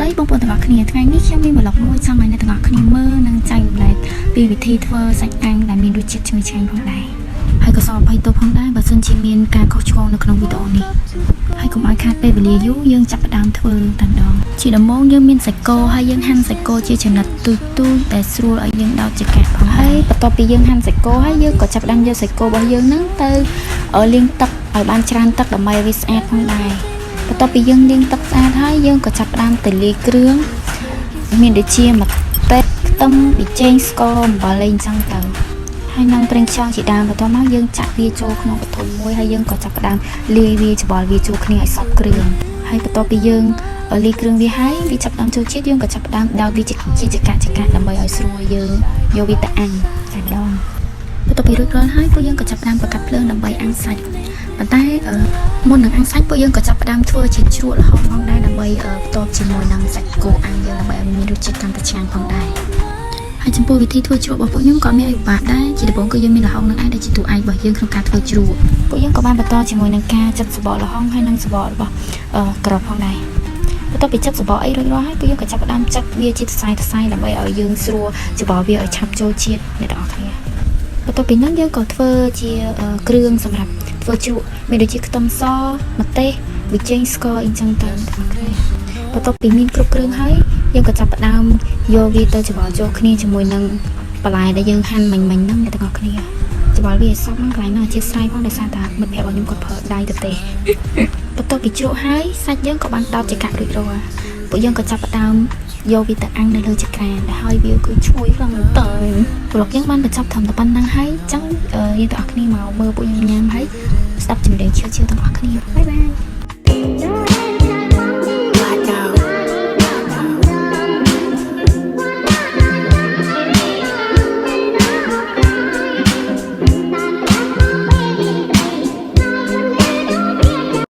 ស្តីបងប្អូនទាំងអស់គ្នាថ្ងៃនេះខ្ញុំមាន vlog មួយចង់ឲ្យអ្នកទាំងអស់គ្នាមើលនិងចែករំលែកពីវិធីធ្វើសាច់អាំងដែលមានរសជាតិឈ្ងុយឆ្ងាញ់ផងដែរហើយក៏សូមអភ័យទោសផងដែរបើសិនជាមានការខុសឆ្គងនៅក្នុងវីដេអូនេះហើយកុំឲ្យខាតពេលវេលាយូរយើងចាប់ផ្ដើមធ្វើតែម្ដងជាដំបូងយើងមានសាច់គោហើយយើងហាន់សាច់គោជាចំណិតទូចៗដែលស្រួលឲ្យយើងដោតចង្កាក់ផងហើយបន្ទាប់ពីយើងហាន់សាច់គោហើយយើងក៏ចាប់ផ្ដើមយកសាច់គោរបស់យើងហ្នឹងទៅលាងទឹកឲ្យបានច្រើនទឹកដើម្បីឲ្យវាស្អាតផងដែរ បន្ទាប់ពីយើងលាងទឹកស្អាតហើយយើងក៏ចាប់ផ្ដើមទៅលាយគ្រឿងមានដូចជាម្ទេសខ្ទឹមប៊ីចេងស្ករអំបិលអីអញ្ចឹងទៅហើយនឹងប្រេងខ្យងជាដើមបន្ទាប់មកយើងចាក់វាចូលក្នុងបឋមមួយហើយយើងក៏ចាប់ផ្ដើមលាយវាច្បល់វាចូលគ្នាឲ្យសព្វគ្រឿងហើយបន្ទាប់ពីយើងលាយគ្រឿងវាហើយវាចាប់ផ្ដើមចូលជាតិយើងក៏ចាប់ផ្ដើមដោតវាជាជាចកាចកាដើម្បីឲ្យស្រួលយើងយកវាទៅអាំងតែម្ដងបន្ទាប់ពីរួចរាល់ហើយពួកយើងក៏ចាប់ផ្ដើមប្រកាត់ភ្លើងដើម្បីអាំងសាច់ប៉ុន្តែអឺមុននឹងអាំងសាច់ពួកយើងក៏ចាប់ផ្ដើមធ្វើជាជ្រក់ល្ហុងផងដែរដើម្បីផ្ទាប់ជាមួយនឹងសាច់គោអាំងយើងដើម្បីឲ្យមានរសជាតិកាន់តែឆ្ងាញ់ផងដែរហើយចំពោះវិធីធ្វើជ្រក់របស់ពួកខ្ញុំក៏មានអីពិបាកដែរជាដំបូងគឺយើងមានល្ហុងនឹងឯងដែលជាតួឯករបស់យើងក្នុងការធ្វើជ្រក់ពួកយើងក៏បានបន្តជាមួយនឹងការចិតសបកល្ហុងហើយនិងសបករបស់ក្របផងដែរបន្ទាប់ពីចិតសបកអីរួចរាល់ហើយពួកយើងក៏ចាប់ផ្ដើមចិតវាជាសរសៃសរសៃដើម្បីឲ្យយើងស្រួលច្របល់វាឲ្យឆាប់ចូលជាតិអ្នកទាំងអស់គ្នាបន្ទាប់ពីហ្នឹងយើងក៏ធ្វើជាគ្រឿងសម្រាប់ធ្វើជ្រក់មានដូចជាខ្ទឹមសម្ទេសប៊ីចេងស្ករអីចឹងទៅអ្នកទាំងអស់គ្នាបន្ទាប់ពីមានគ្រប់គ្រឿងហើយយើងក៏ចាប់ផ្ដើមយកវាទៅច្របល់ចូលគ្នាជាមួយនឹងបន្លែដែលយើងហាន់មិញៗហ្នឹងអ្នកទាំងអស់គ្នាច្របល់វាឲ្យសព្វហ្នឹងកន្លែងហ្នឹងអធិស្ឋានផងដោយសារតែមិត្តភក្តិរបស់ខ្ញុំគាត់ប្រើដៃទៅទេបន្ទាប់ពីជ្រក់ហើយសាច់យើងក៏បានដោតចង្កាក់រួចរាល់ពួកយើងក៏ចាប់ផ្ដើមយកវាទៅអាំងនៅលើចង្ក្រានដែលហើយវាគឺឈ្ងុយខ្លាំងមែនតើvlog យើងបានបញ្ចប់ត្រឹមតែប៉ុណ្ណឹងហើយចឹងយើងទាំងអស់គ្នាមកមើលពួកខ្ញុំញ៉ាំហើយស្ដាប់ចម្រៀងឈឿៗទាំងអស់គ្នាbye bye.